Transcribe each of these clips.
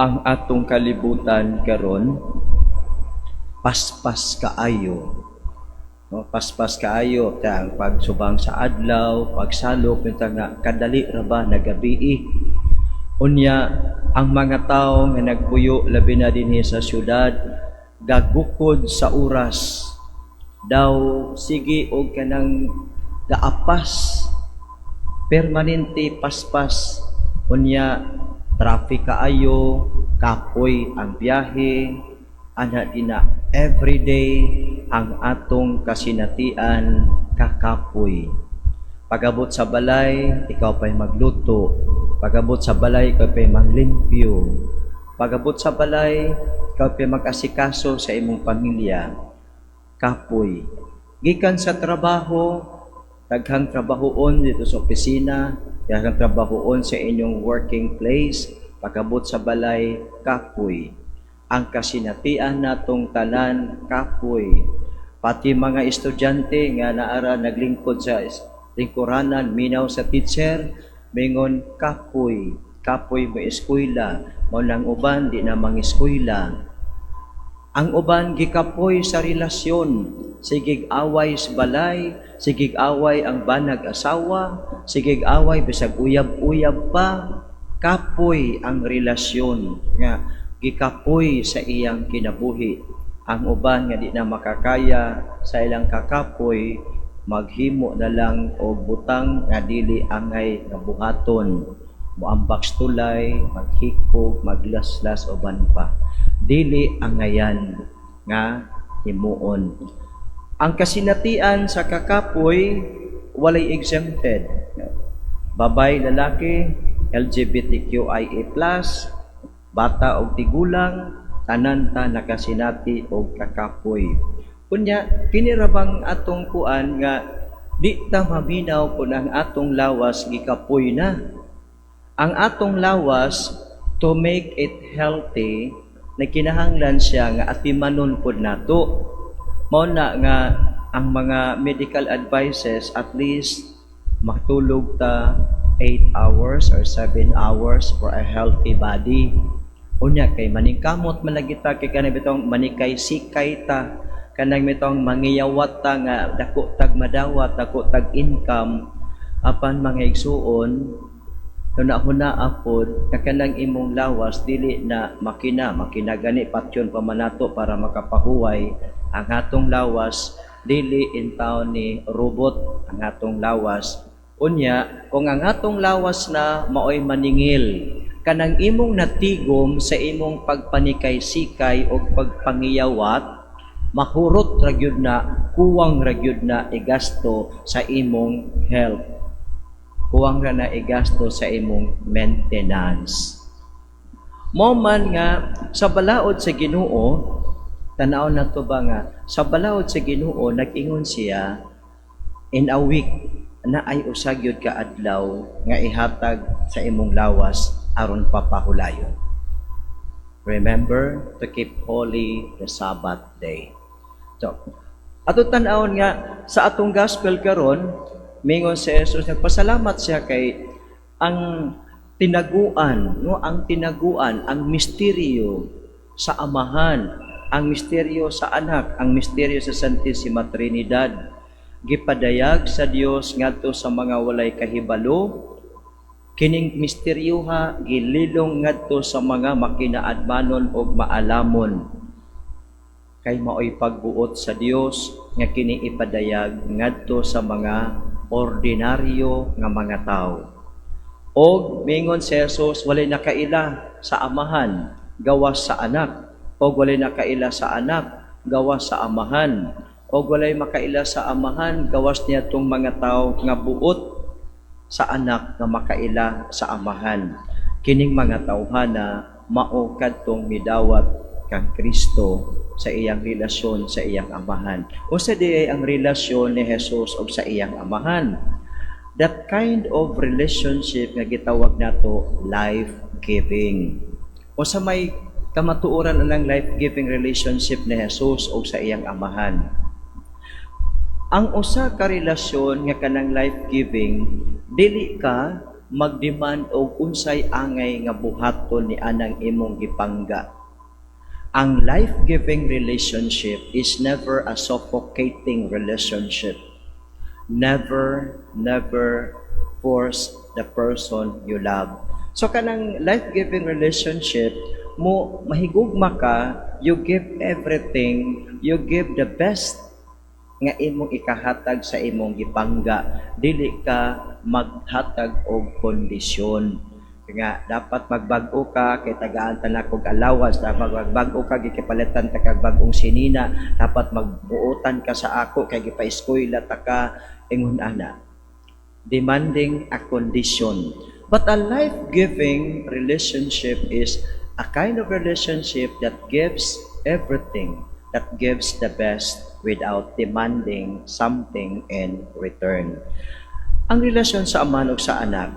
Ang atong kalibutan karon paspas kaayo. No, paspas kaayo ta ang pagsubang sa adlaw, pagsalop unta nga kadali ra ba nagabii. Unya ang mga tawo nga nagpuyo labi na dinhi sa syudad gagukod sa oras, daw sige og kanang gaapas, permanente paspas. Unya traffic kaayo, kapoy ang biyahe ana dina. Everyday ang atong kasinatian kakapoy. Pag-abot sa balay, ikaw pa'y magluto. Pag-abot sa balay, ikaw pa'y maglimpyo. Pag-abot sa balay, ikaw pa'y mag-asikaso sa imong pamilya. Kapoy. Gikan sa trabaho, daghang trabahoon dito sa opisina, daghang trabahoon sa inyong working place. Pag-abot sa balay, kapoy. Ang kasinatian natong tanan kapoy. Pati mga estudyante nga naara naglingkod sa lingkuranan, minaw sa teacher, mingon kapoy, kapoy mo eskwela, mao nang uban di na mangeskwela. Ang uban gikapoy sa relasyon, sigig away sa balay, sigig away ang banag asawa, sigig away bisag uyab-uyab pa, kapoy ang relasyon nga gikapoy sa iyang kinabuhi. Ang uban nga di na makakaya sa ilang kakapoy, maghimo na lang og butang nga dili angay nga buhaton. Moambak sa tulay, maghikog, maglaslas, uban pa. Dili angayan nga himuon. Ang kasinatian sa kakapoy walay exempted. Babay, lalaki, LGBTQIA+, bata og tigulang, tanan ta nakasinati og kakapoy. Unya, kini ra bang atong kuan nga di ta maminaw kung ang atong lawas gikapoy na. Ang atong lawas, to make it healthy, nagkinahanglan siya nga atimanon pod nato. Mao na nga ang mga medical advices, at least matulog ta 8 hours or 7 hours for a healthy body. Unya kay maningkamot man lagi ta kay kanang bitong manikay sikay ta, kanang bitong mangiyawat ta nga dako tag madawat, dako tag income. Apan, mga igsuon, huna-huna apod nga kanang imong lawas dili na makina, makina gani patyon pa man nato para makapahuway. Ang atong lawas dili intawon ni robot ang atong lawas. Unya kung ang atong lawas na maoy maningil, kanang imong natigom sa imong pagpanikay-sikay o pagpangiyawat, mahurot ra gyud na, kuwang ra gyud na igasto sa imong health, kuwang ra na igasto sa imong maintenance. Mao man nga sa balaod sa Ginoo, tanaw na to ba nga sa balaod sa Ginoo nag-ingon siya in a week na ay usa gyud ka adlaw nga ihatag sa imong lawas aron papahulayon. Remember to keep holy the Sabbath day. So, ato tan-awon nga sa atong gospel karon, mingon si Jesus, nagpasalamat siya kay ang tinaguan, no, ang tinaguan, ang misteryo sa Amahan, ang misteryo sa Anak, ang misteryo sa Santissima Trinidad gipadayag sa Dios ngadto sa mga walay kahibalo. Kining misteryoha gililong ngadto sa mga makinaadmanon ug maalamon, kay maoy pagbuot sa Dios nga kini ipadayag ngadto sa mga ordinaryo nga mga tawo. Og mingon si Jesus, walay nakaila sa Amahan gawas sa Anak, og walay nakaila sa Anak gawas sa Amahan, og walay makaila sa Amahan gawas niya tong mga tawo nga buot sa Anak nga makaila sa Amahan. Kining mga tawhana mao kadtong midawat kang Kristo sa iyang relasyon sa iyang Amahan. Unsa diay ang relasyon ni Jesus og sa iyang Amahan? That kind of relationship nga gitawag nato life-giving. Unsa may kamatuoran anang life-giving relationship ni Jesus og sa iyang Amahan? Ang usa ka relasyon nga kanang life-giving, dili ka magdemand og unsay angay nga buhaton ni anang imong gipangga. Ang life-giving relationship is never a suffocating relationship. Never, never force the person you love. So kanang life-giving relationship mo mahigugma ka, you give everything, you give the best nga imong ikahatag sa imong gipangga. Dili ka maghatag og kondisyon nga dapat magbag-o ka kay tagaan ta na kog allowance, dapat magbag-o ka gikipalitan ta kag bag-ong sinina, dapat magbuotan ka sa ako kay gipa-eskwela ta ka, ingon ana, demanding a condition. But a life-giving relationship is a kind of relationship that gives everything, that gives the best without demanding something in return. Ang relasyon sa amahan ug sa anak,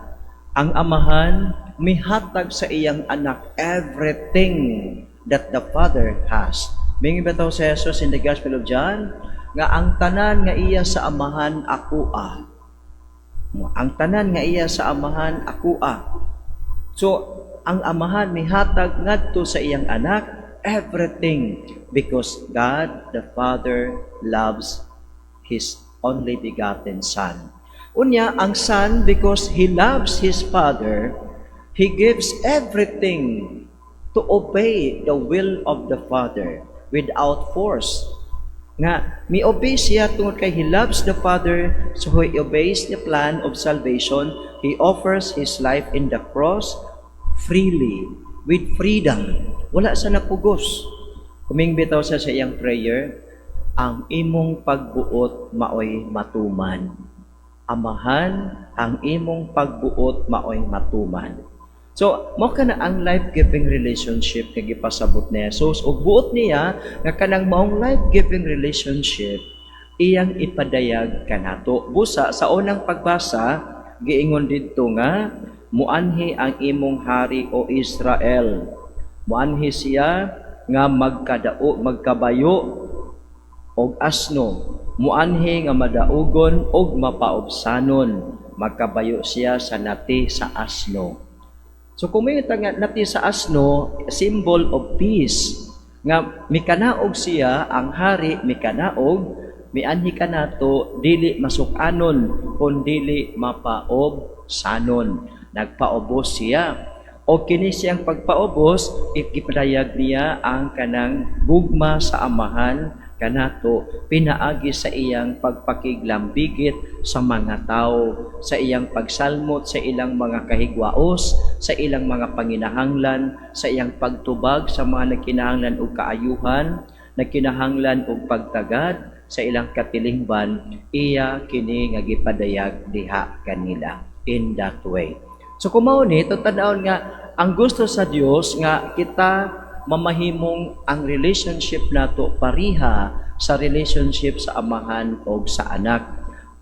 ang amahan mihatag sa iyang anak everything that the Father has. Miingon bitaw si Jesus in the Gospel of John nga ang tanan nga iya sa Amahan, akoa. Ang tanan nga iya sa Amahan, akoa. So, ang Amahan mihatag ngadto sa iyang anak everything because God the Father loves His only begotten Son. Unya, ang Son, because He loves His Father, He gives everything to obey the will of the Father without force. Nga, mi-obey siya tungod kay He loves the Father, so He obeys the plan of salvation. He offers His life in the cross freely, with freedom. Wala sa napugos. Miingon bitaw siya sa iyang prayer, "Ang imong pagbuot maoy matuman. Amahan, ang imong pagbuot maoy matuman." So, mao kana ang life-giving relationship nga gipasabot ni Jesus. Ug buot niya nga kanang maong life-giving relationship iyang ipadayag kanato. Busa sa unang pagbasa, giingon didto nga muanhi ang imong hari, o Israel. Muanhi siya nga magkadao, magkabayo og asno. Muanhi nga madaugon og mapaubsanon. Magkabayo siya sa nati sa asno. So kung may nga nati sa asno, symbol of peace. Nga mikanaog siya, ang hari mikanaog, mianhi kanato, dili masukanon, kun dili mapaobsanon. Nagpaubos siya. O kini siyang pagpaubos, ikipadayag niya ang kanang gugma sa Amahan kanato pinaagi sa iyang pagpakiglambigit sa mga tao, sa iyang pagsalmot sa ilang mga kahigwaos, sa ilang mga panginahanglan, sa iyang pagtubag sa mga nagkinahanglan og kaayuhan, nagkinahanglan og pagtagad sa ilang katilingban, iya kini nga gipadayag diha kanila in that way. So kung mao ni, tan-awon nga ang gusto sa Dios nga kita mamahimong ang relationship nato pariha sa relationship sa Amahan o sa anak.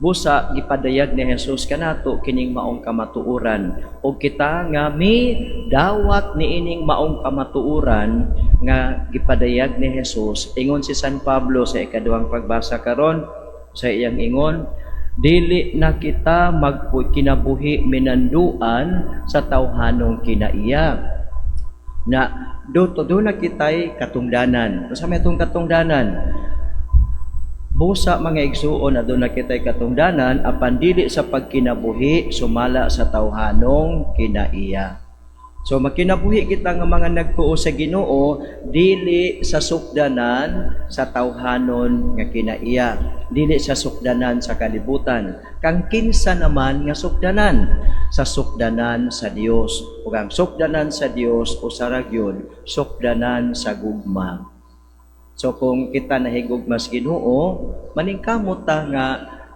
Busa gipadayag ni Jesus kanato kining maong kamatuoran ug kita nga mi dawat niining maong kamatuoran nga gipadayag ni Jesus. Ingon si San Pablo sa ikaduhang pagbasa karon, sa iyang ingon, dili na kita magkinabuhi minanduan sa tawhanong kinaiya na do na kitay katungdanan. Unsa may itong katungdanan? Busa, mga igsuon, aduna kitay katungdanan apan dili sa pagkinabuhi sumala sa tawhanong kinaiya. So magkinabuhi kita nga mga nagtuo sa Ginoo dili sa sukdanan sa tawhanon nga kinaiya, dili sa sukdanan sa kalibutan. Kang kinsa naman nga sukdanan? Sa sukdanan sa Dios. Ug ang sukdanan sa Dios usa ra gyud, sukdanan sa gugma. So kung kita nahigugma sa Ginoo, maningkamot ta nga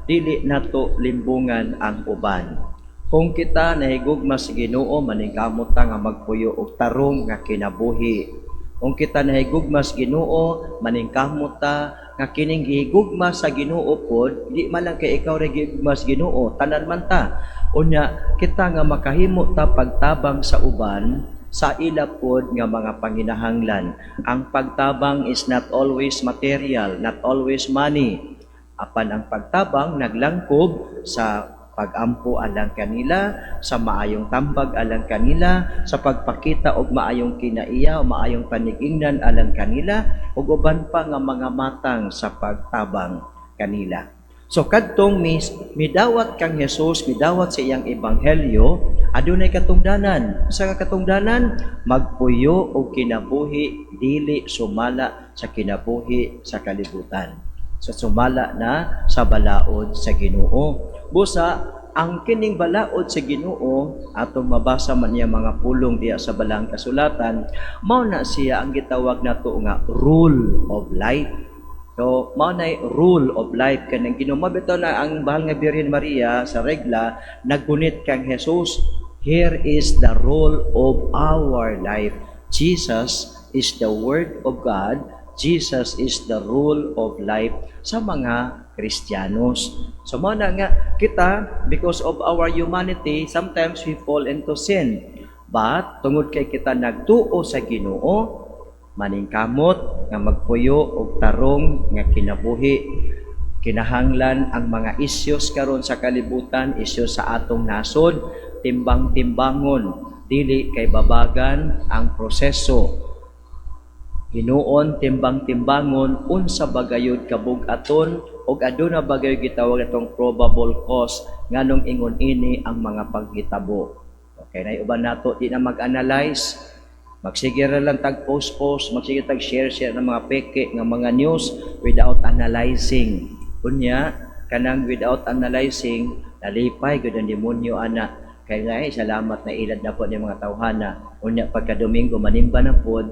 dili nato limbungan ang uban. Kung kita nahigugma sa Ginoo, maningkamot ta nga magpuyo og tarong nga kinabuhi. Kung kita nahigugma sa Ginoo, maningkamot ta nga kining gihigugma sa Ginoo pod, di man lang kay ikaw ra gihigugma sa Ginoo, tanan man ta. Unya kita nga makahimo ta pagtabang sa uban sa ila pod nga mga panginahanglan. Ang pagtabang is not always material, not always money. Apan ang pagtabang naglangkob sa Pagampo alang kanila, sa maayong tambag alang kanila, sa pagpakita og maayong kinaiya o maayong panigingnan alang kanila, ug uban pa nga mga matang sa pagtabang kanila. So kadtong midawat kang Jesus, midawat sa iyang ebanghelyo, adunay katungdanan. Sa katungdanan, magpuyo og kinabuhi dili sumala sa kinabuhi sa kalibutan. So sumala na sa balaod sa Ginoo. Busa ang kining balaod sa Ginoo, atong mabasa man niya mga pulong diya sa Balaang Kasulatan, mao na siya ang gitawag nato nga rule of life. So, mao nay rule of life kanang Ginoo bitaw na ang Mahal nga Birhen Maria sa regla naggunit kang Jesus. Here is the rule of our life. Jesus is the Word of God. Jesus is the rule of life sa mga Kristiyanos. So mao na nga kita, because of our humanity, sometimes we fall into sin. But tungod kay kita nagtuo sa Ginoo, maningkamot nga magpuyo og tarong nga kinabuhi. Kinahanglan ang mga issues karon sa kalibutan, issues sa atong nasod, timbang-timbangon, dili kay babagan ang proseso. Hinuon timbang-timbangon unsa bagayod kabug-aton ug aduna bagayod gitawag atong probable cause nganong ingon ini ang mga panghitabo. Okay na uban nato di na mag-analyze. Magsige ra lang tag post-post, magsige tag share-share ng mga peke nga mga news without analyzing. Unya, kanang without analyzing, nalipay gud ang demonyo ana. Kay nga eh, salamat na ilad na po ni mga tawhana. Unya pagka Domingo manimba na pod,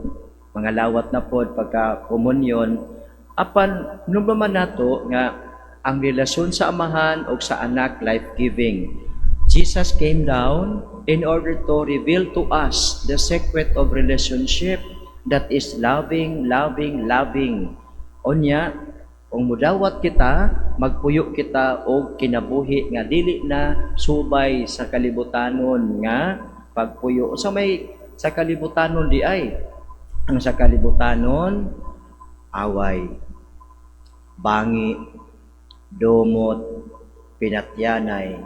mga lawat na pod pagka komunyon. Apan naman nato nga ang relasyon sa Amahan o sa anak, life-giving. Jesus came down in order to reveal to us the secret of relationship that is loving, loving, loving. Unya, kung mudawat kita, magpuyo kita og kinabuhi nga dili na subay sa kalibutanon nga pagpuyo. Sa may sa kalibutanon di ay ang sa kalibutanon, away, bangi, dumot, pinatyanay,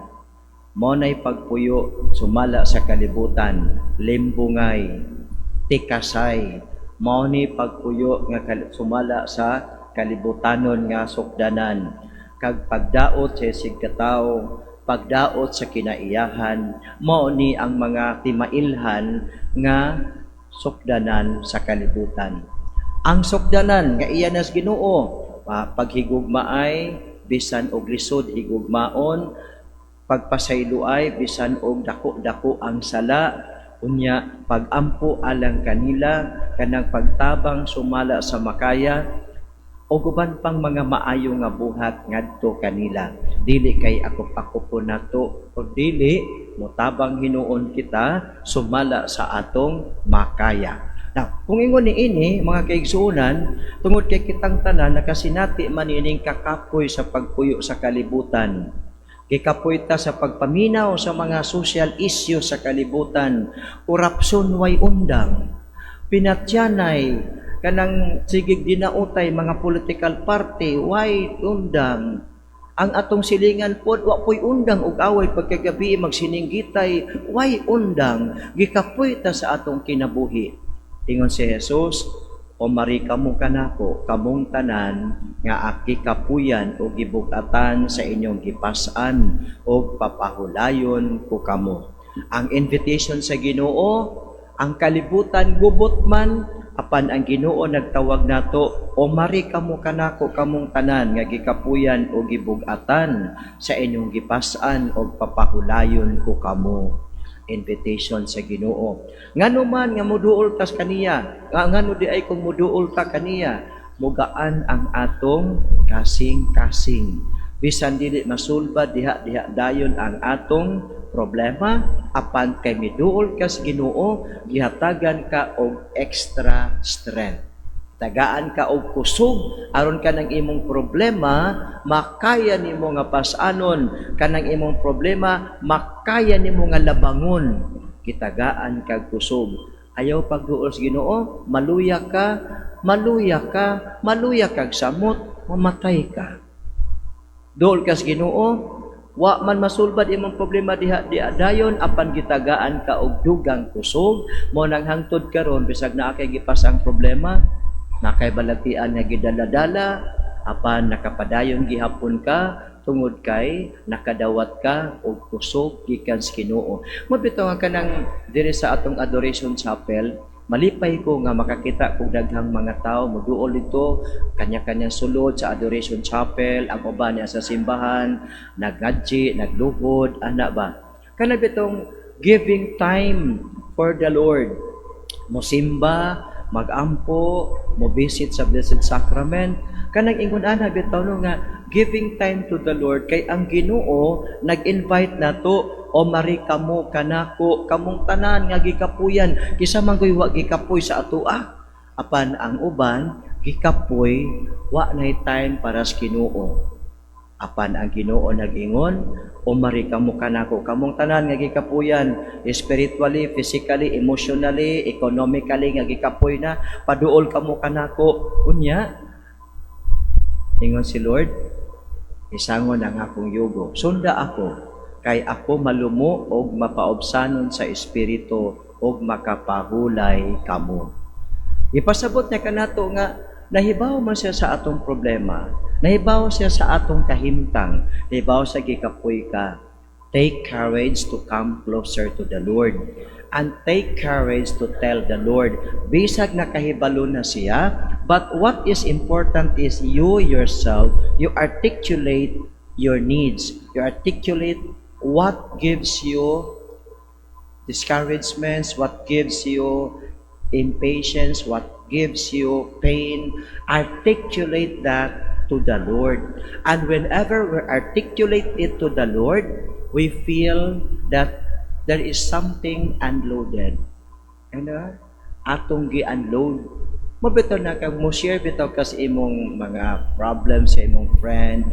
mao nay pagpuyo sumala sa kalibutan, limbungay, tikasay, mao ni pagpuyo nga sumala sa kalibutanon nga sukdanan, kag pagdaot sa isigkatawo, pagdaot sa kinaiyahan, mao ni ang mga timailhan nga sukdanan sa kalibutan. Ang sukdanan nga iya nas Ginoo, paghigugmaay bisan og lisod higugmaon, pagpasayloay bisan og dako-dako ang sala, unya pagampo alang kanila, kanang pagtabang sumala sa makaya, o uban pang mga maayo nga buhat ngadto kanila. Dili kay akop-akop po nato, o dili motabang hinuon kita sumala sa atong makaya. Now, kung ingon ni ini, mga kaigsuonan, tungod kay kitang tanan nakasinati man ining kakapoy sa pagpuyo sa kalibutan. Gikapoy ta sa pagpaminaw sa mga social issues sa kalibutan, korupsyon way undang, pinatyanay, kanang sigig dinautay mga political party, way undang. Ang atong silingan pod wa poy undang og away pagkagabi magsininggitay, way undang. Gikapoy ta sa atong kinabuhi. Ingon si Jesus, "O mari kamo kanako, kamong tanan nga aki kapuyan o gibugatan sa inyong gipas-an, o papahulayon ko kamo." Ang invitation sa Ginoo, ang kalibutan gubot man, apan ang Ginoo nagtawag nato, "O mari kamo kanako, kamong tanan nga gikapuyan o gibugatan sa inyong gipas-an, o papahulayon ko kamo." Invitation sa Ginoo. Ngano man nga muduol tas kaniya, nga ngano di ay kung muduol ta kaniya, mugaan ang atong kasing-kasing. Bisan dili masulbad diha diha dayon ang atong problema, apan kay miduol ka sa Ginoo, gihatagan ka og extra strength. Tagaan ka og kusog aron kanang imong problema makaya nimo nga pas-anon, kanang imong problema makaya nimo nga labangon. Gitagaan kag kusog. Ayaw pagduol sa Ginoo, maluya ka, maluya ka, maluya kag samot, mamatay ka. Duol ka sa Ginoo, Wa man masulbad imong problema diha diha dayon, apan gitagaan ka og dugang kusog. Mo nang hangtod karon, bisag naa kay gipasang problema, naa kay balatian nga gidala-dala, apan nakapadayon gihapon ka tungod kay nakadawat ka og kusog gikan sa Ginoo. Mo bitaw nga kanang diri sa atong Adoration Chapel, malipay ko nga makakita kog daghang mga tao moduol dito, kanya-kanyang sulod sa Adoration Chapel, ang uban niya sa simbahan, nagngadji, nagluhod, ana ba. Kana bitong giving time for the Lord. Mosimba, magampo, mo visit sa Blessed Sacrament, kanang ingon ana bitaw, no, nga giving time to the Lord, kay ang Ginoo nag-invite nato, "O mari kamo kanako, kamong tanan nga gikapuyan." Kinsa man koy wa gikapoy sa atoa? Apan ang uban gikapoy, wa nay time para sa Ginoo. Apan ang Ginoo nag-ingon, "O mari kamo kanako, kamong tanan nga gikapuyan, spiritually, physically, emotionally, economically nga gikapoy na, paduol kamo kanako." Unya ingon si Lord, "Isangon ang akong yugo. Sunda ako, kay ako malumo og mapaubsanon sa espiritu, og makapahulay kamo." Ipasabot niya kanato nga nahibaw man siya sa atong problema, nahibaw siya sa atong kahimtang, nahibaw sa gikapoy ka. Take courage to come closer to the Lord and take courage to tell the Lord. Bisag nakahibalo na siya, but what is important is you yourself, you articulate your needs. You articulate what gives you discouragements, what gives you impatience, what gives you pain. Articulate that to the Lord. And whenever we articulate it to the Lord, we feel that there is something unloaded. Ano? Atong gi-unload. Mo bitaw na kang mo share bitaw ka sa imong mga problems sa imong friend,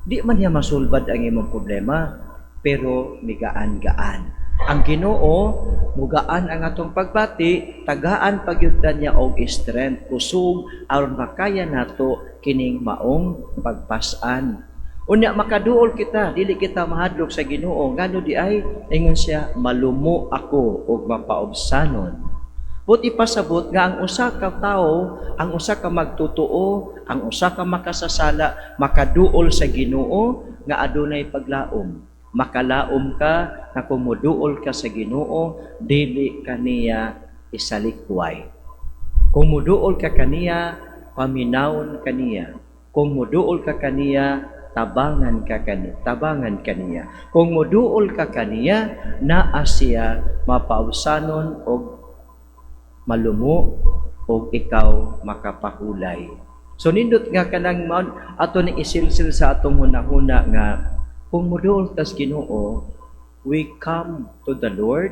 di man niya masulbad ang imong problema, pero migaan-gaan. Ang Ginoo, mugaan ang atong pagbati, tagaan pagyud niya og strength, kusog aron makaya nato kining maong pagpas-an. Unya makaduol kita, dili kita mahadlok sa Ginoo. Ngano di ay? Ingon siya, "Malumo ako ug mapaubsanon." But ipasabot nga ang usa ka tawo, ang usa ka magtotoo, ang usa ka makasasala makaduol sa Ginoo nga adunay paglaom. Makalaom ka nga kung moduol ka sa Ginoo, dili kaniya isalikway. Kung moduol ka kaniya, paminawon kaniya. Kung moduol ka kaniya, tabangan ka kaniya, tabangan kaniya. Kung moduol ka kaniya, naa siya mapaubsanon og malumo og ikaw makapahulay. So nindot nga kanang man ato ning isilsil sa atong hunahuna nga kung moduol tas Ginoo, we come to the Lord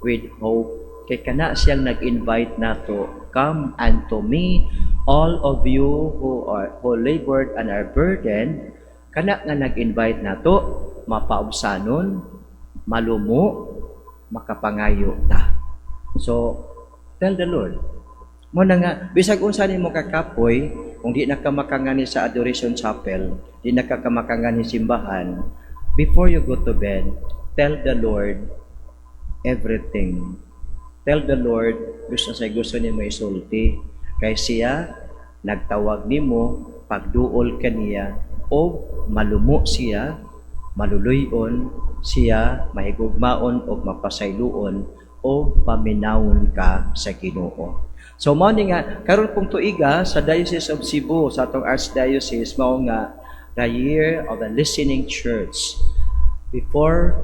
with hope. Kay kana siyang nag-invite nato, "Come unto me, all of you who labored and are burdened." Kana nga nag-invite nato, mapaubsanon, malumo, makapangayo ta. So, tell the Lord. Mo na nga, bisag unsa nimo kakapoy, kung di na ka makangani sa Adoration Chapel, di na ka makangani simbahan, before you go to bed, tell the Lord everything. Tell the Lord, gusto sa gusto nimo isulti. Kay siya, nagtawag nimo, pagduol kaniya, o malumo siya, maluluyon siya, mahigugmaon o mapasayloon o paminawon ka sa Ginoo. So mao ni nga karon pong tuiga sa Diocese of Cebu, sa atong Archdiocese, mao nga the Year of the Listening Church. Before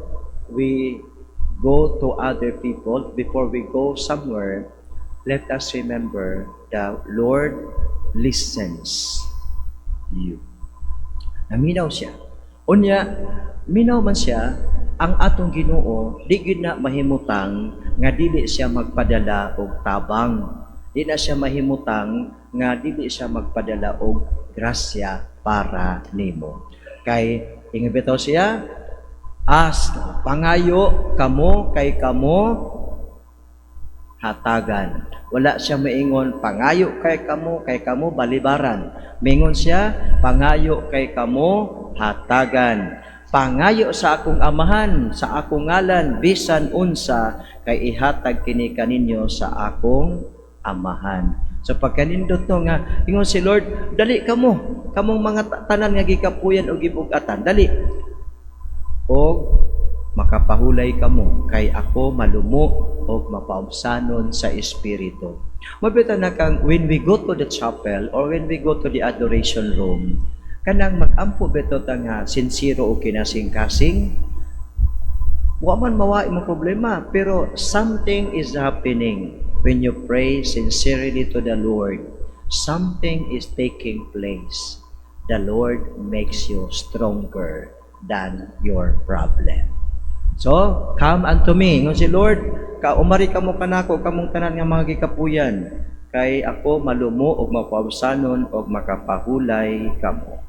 we go to other people, before we go somewhere, let us remember the Lord listens you. Naminaw siya. Unya, minaw man siya, ang atong Ginoo, di gyud na mahimutang nga dili siya magpadala og tabang. Di na siya mahimutang nga dili siya magpadala og grasya para nimo. Kay ingon bitaw siya, "Ask, pangayo kamo kay kamo hatagan." Wala siya maingon, "Pangayo kay kamo balibaran." Mingon siya, "Pangayo kay kamo hatagan." Pangayo sa akong Amahan sa akong ngalan bisan unsa, kay ihatag kini kaninyo sa akong Amahan. So pagkanindot, no, nga ingon si Lord, "Dali kamo, kamong mga tanan nga gikapuyan o gibugatan, dali. Og makapahulay kamo, kay ako malumo og mapaubsanon sa espiritu." Mabita na kang when we go to the chapel or when we go to the adoration room, kanang mag-ampo bitaw ta nga sincero o kinasing-kasing, wa man mawa imong problema, pero something is happening when you pray sincerely to the Lord. Something is taking place. The Lord makes you stronger than your problem. So, "Come unto me." Ingon si Lord, ka umari kamo kanako, kamong tanan nga mga gikapuyan, kay ako malumo ug mapaubsanon, ug makapahulay kamo.